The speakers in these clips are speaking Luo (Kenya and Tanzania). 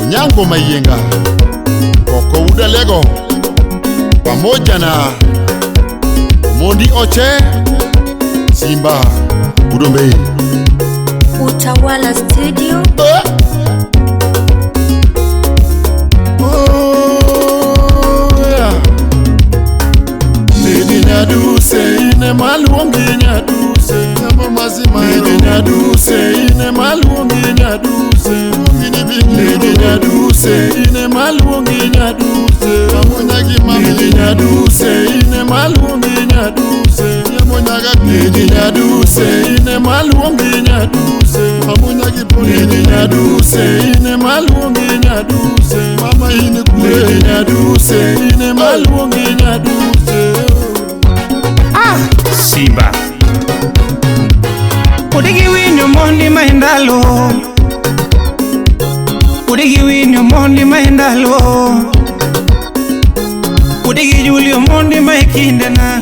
Onyango Mayenga Koko Udalego pamoja na Mondi Oche Simba Udombei. Utawala Studio. Oh, yeah. Lady Nyaduse ine maluongi Nyaduse Nyambo mazima. Lady Nyaduse ine maluongi Nyaduse Lady Nyaduse ine maluongi Nyaduse Amunyagi mami. Lady Nyaduse ine maluongi Nyaduse Nyamonyaga. Lady Nyaduse ine maluongi Nyaduse Amunyagi poni. Lady Nyaduse ine maluongi Nyaduse Mama ine kure. Lady Nyaduse ine maluongi Nyaduse. Simba. Udigi winyo mondi maendalo, Udigi winyo mondi maendalo, Udigi Julio mondi maekindena,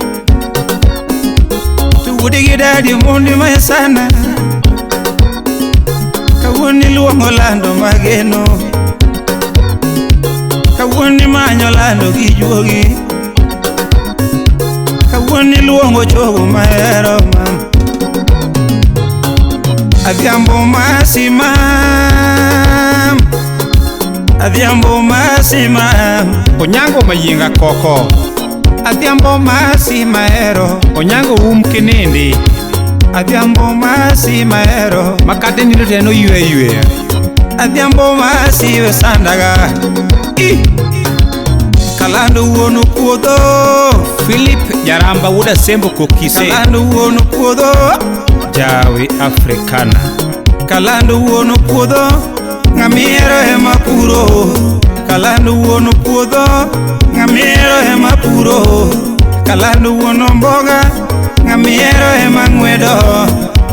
To udigi dadi mondi maesana, Kawuono iluongo lando mageno, Kawuono imanyo lando gi juogi, Kawuono iluongo chogo mahero mama. Adhiambo masimam, Adhiambo masimam, Onyango Mayenga Koko. Adhiambo masimaero, Onyango kinindi. Adhiambo masimaero, Makate nindo teno ywe ywe. Adhiambo masiwe sandaga. I. Kalando wuon puodho, Philip Jaramba wuod Asembo Kokise. Kalando wuon puodho, Jawi Afrikana. Kalando wuon puodho, ng'amiero ema puro. Kalando wuon puodho, ng'amiero ema puro. Kalando wuon omboga, ng'amiero ema ng'wedo.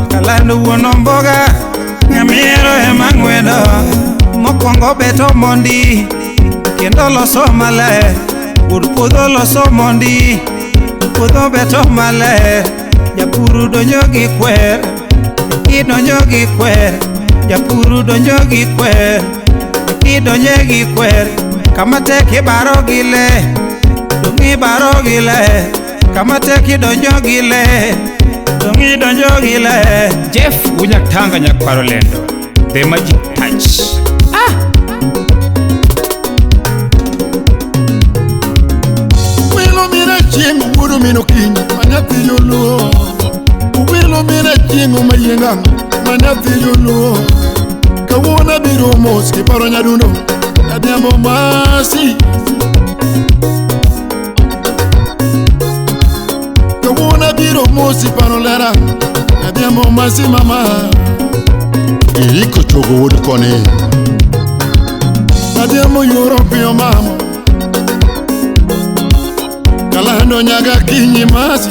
Kalando wuon omboga, ng'amiero ema ng'wedo. Mokwongo beto mondi, kendo loso maler. Wuod puodho loso mondi, puodho beto maler. Japur donjo gi kwer, idonjo gi kwer. Japur donjo gi kwer, idonjo gi kwer. Kama tek ibaro gi le, dong' ibaro gi le. Kama tek idonjo gi le, dong' idonjo gi le. Jeff Wunyatanga Nyakwaro Lendo. The Magic Touch. Wilo mina chieng' wuodo min okinyi ma nyathi joluo. Wilo mina chieng' mayienga ma nyathi joluo. Kawuono abiro mos kiparo nyadundo Adhiambo masi. Kawuono abiro mos iparo lera Adhiambo masi mama. Iriko chogo wuod koni. Adhiambo yuoro piyo mama. Kalando nyaga kinyi masi.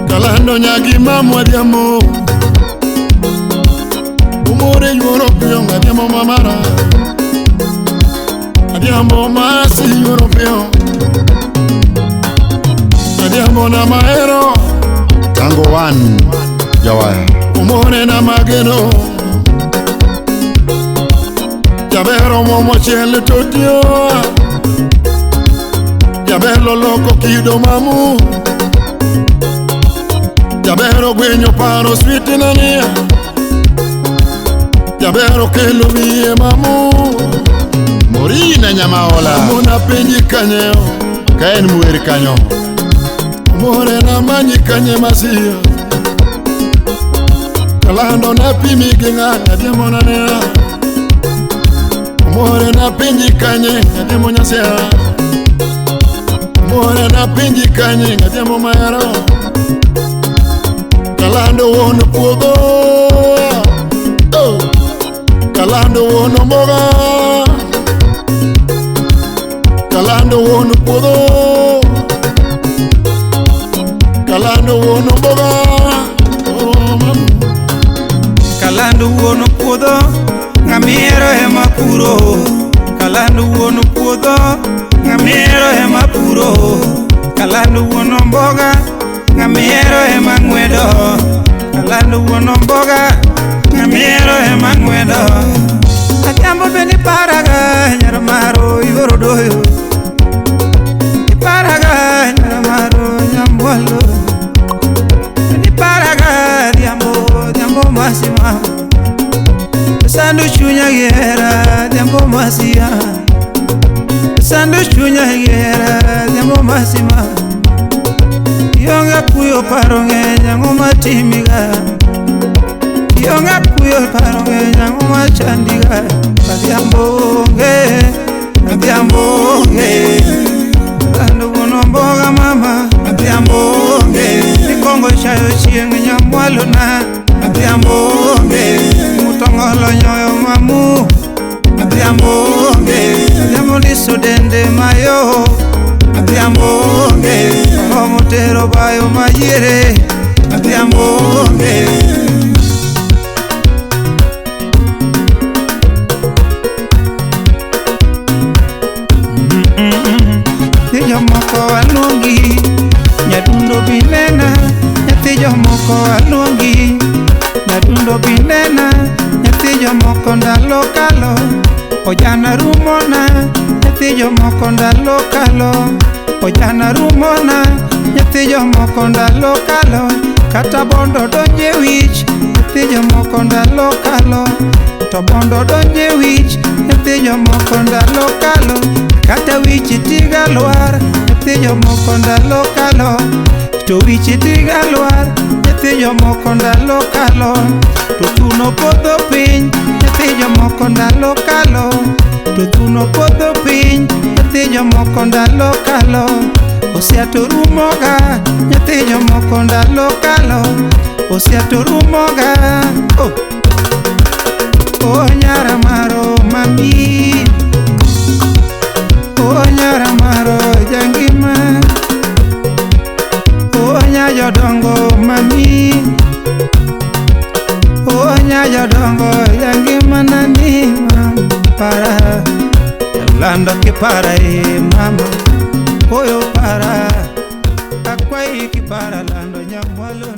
Kalando nyagi mamu Adhiambo. Umore yuoro piyo Adhiambo mamara. Adhiambo masi yuoro piyo. Adhiambo na mahero. Tango one Jawaya. Umore na mageno. Jabero momo chiel totio. Jabero loko kido mamu. Jabero gwenyo paro sweet nania. Jabero kelo wiye mamu. Morina Nyamaola. Mona penji kanyeo. Ka en muer kanyo. More na manyi kanye masiyo. Kalando na pimi gi ng'a Adhiambo na nea. More na penji kanye Adhiambo nyasia. More na penji kanye Adhiambo mahero. Kalando wuon puodho. Oh. Kalando wuon omboga. Kalando wuon puodho. Kalando wuon omboga. Oh, mamu. Kalando wuon puodho, ng'amiero ema puro. Kalando wuon puodho, ng'amiero ema puro. Kalando wuon omboga, ng'amiero ema ng'wedo. Kalando wuon omboga, Ng'amiero ema ng'wedo. Adhiambo bende iparaga nyar maro yuoro doyo. Iparaga nyar maro nyamwalo. Iparaga adhiambo, adhiambo masima. Sando chunya gi hera, adhiambo masia. Sando chunya gi hera, adhiambo masima. Ionge kuyo paro ng'eny ang'o matimiga. Ionge kuyo paro ng'eny ang'o machandiga. Adhiambo onge, adhiambo onge. Lando wuon omboga mama, adhiambo onge. Ikongo chayo chieng' nyamwalo na, adhiambo onge. Mutongolo nyoyo mamu, adhiambo onge. Adhiambo ndiso dende mayo, adhiambo onge. Oromo tero bayo mayiere, adhiambo onge. Nyathi jomoko aluongi, nyadundo binena. Nyathi jomoko aluongi, nyadundo binena. Nyathi jomoko ndalo kalo, ojana rumona. Nyathi jomoko ndalo kalo, ojana rumona. Nyathi jomoko ndalo kalo, kata bondo donje wich. Nyathi jomoko ndalo kalo, to bondo donje wich. Nyathi jomoko ndalo kalo, kata wich tiga lwar. Nyathi jomoko ndalo kalo, to wich tiga lwar. Nyathi jomoko ndalo kalo, to thuno podho piny. Nyathi jomoko ndalo kalo, to thuno podho piny. Nyathi jomoko ndalo kalo, osiato rumoga. Nyathi jomoko ndalo kalo, osiato rumoga. Oh, oh nyara maro mami, oh nyara maro jangima, oh nya jodongo mami, oh nya jodongo jangima nani para lando kipara e mama, oyo para akwai kipara lando nyamwalo.